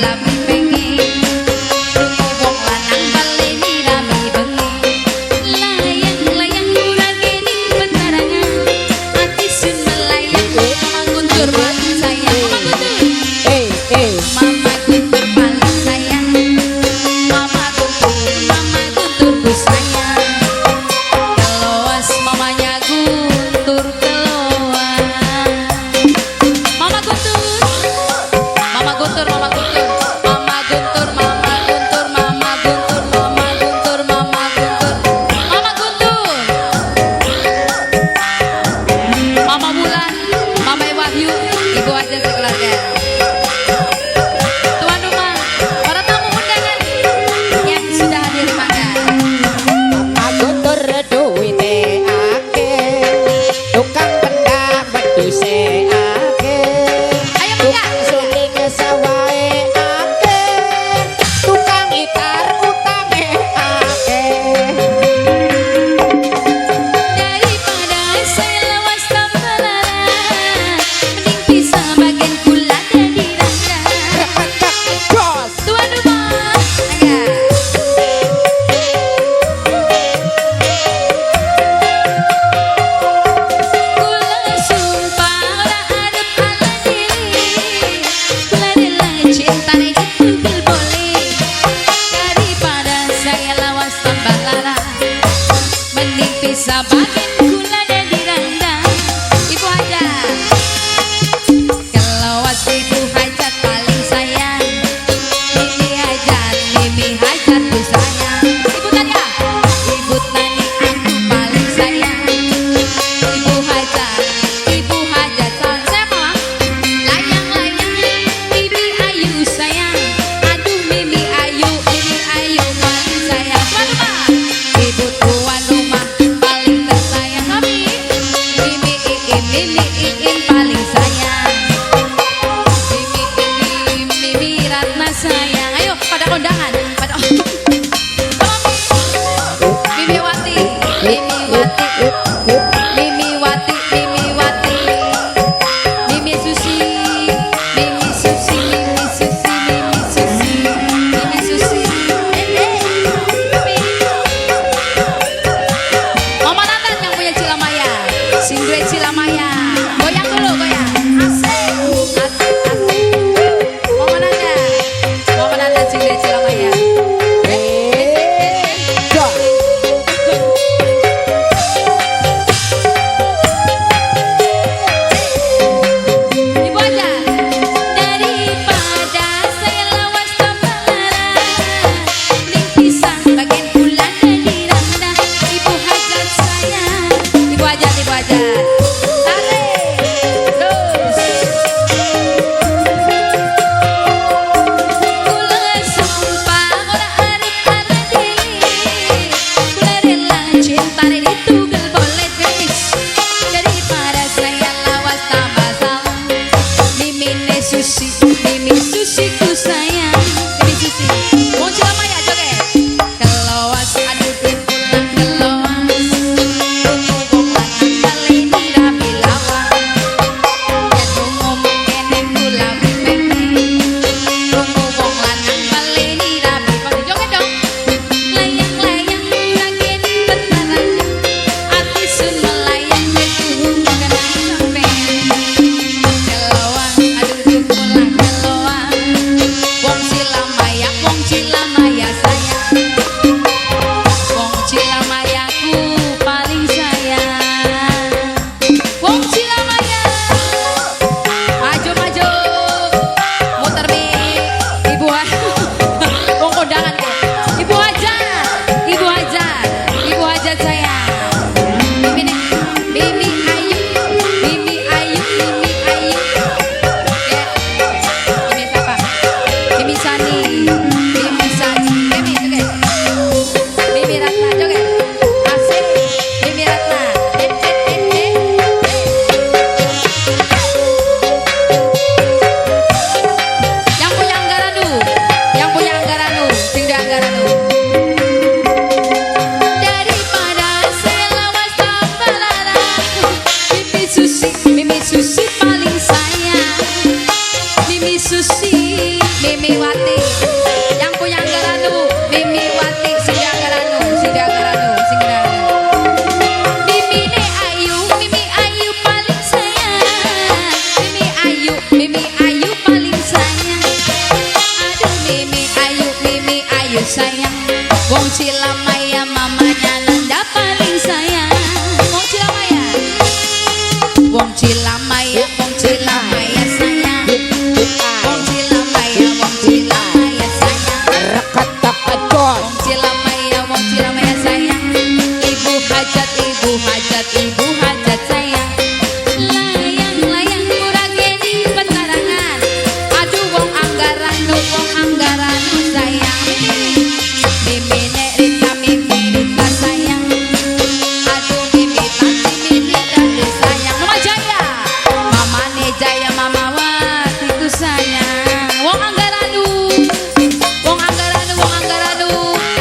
lami bengi. Krungu wong lanang baleni rame bengi. Layang-layang murage ning petarangan. Ati sun melayang. Mama Guntur paling sayang. Mama Guntur. Eh, eh. Mama Guntur paling sayang. Mama Guntur, Mama Guntur ku sayang. Keloas mamanya Guntur keloas. Mama Guntur, Mama Guntur, Mama Guntur, Mama Guntur, Mama Guntur, Mama Guntur, Mama Guntur, Mama Guntur, Mama Guntur. Mama Bulan, Mama Wahyu, Ibu aja sekeluarga. Tuan rumah, para tamu undangan yang sudah hadir, mangga. Mama Guntur duwite akeh. Tukang kendang wedhuse akeh. Ayo, mangga. Tukang suling sawahe akeh. sayang. Wong Cilamaya mamanya Nanda paling sayang. Wong Cilamaya, wong Cilamaya, wong Cilamaya sayang. Wong Cilamaya, wong Cilamaya sayang. Reketok jos. Wong Cilamaya, wong Cilamaya sayang. Ibu hajat, ibu hajat, ibu hajat sayang. Layang-layang murage di petarangan. Aduh wong Anggaranu, wong Anggaranu sayang. Mimi Nek Rita, Mimi Rita sayang. Aduh Mimi Tati, Mimi Tati sayang. Mama Jaya, Mama Jaya, Mama Wati ku sayang. Wong Anggaranu, wong Anggaranu, wong Anggaranu.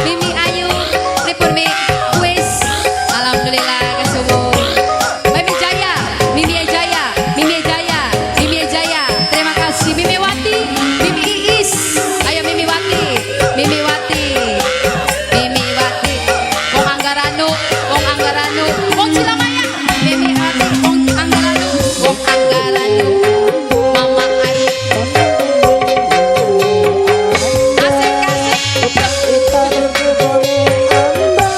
Mimi Ayu, pripun Mi? Wis, alhamdulillah kesuwun. Mimi Jaya, Mimi Jaya, Mimi Jaya, Mimi Jaya. Terima kasih Mimi Wati, Mimi Iis. Ayo Mimi Wati, Mimi Wati, Mimi Wati. Wong Anggaranu, wong Anggaranu, wong Cilamaya. Mimi Wati, wong Anggaranu, wong Anggaranu. Mama Ayu. Asik asik.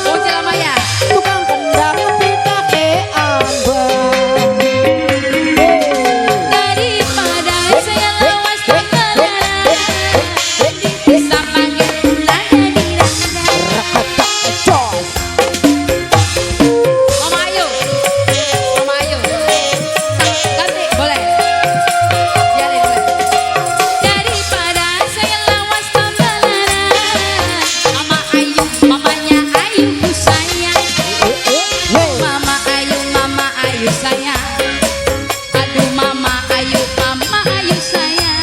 Wong Cilamaya. Tukang kendang pitake ambang. Daripada saya lawas temenan, sama lada di ranjang. Reketok jos. Mama Ayu, Mama Ayu, ganti boleh, biarin boleh. Daripada saya lawas temenan, Mama Ayu, mamanya Ayu ku sayang. Mama Ayu, Mama Ayu sayang. Aduh Mama Ayu, Mama Ayu sayang.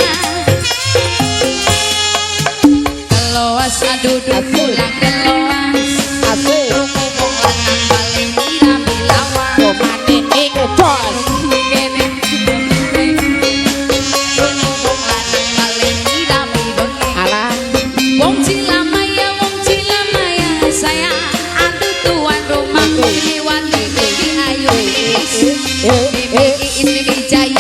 Keloas aduh duh pulang keloas. Asik. Krungu wong lanang bali rame lawas. Omane ning jos. Kene krungu wong lanang bali rame bengi. Alah. Wong Cilamaya, wong Cilamaya sayang. Aduh tuan rumah, Mimi Wati, Mimi Ayu, Mimi Iis, Mimi Iis, Mimi Jaya.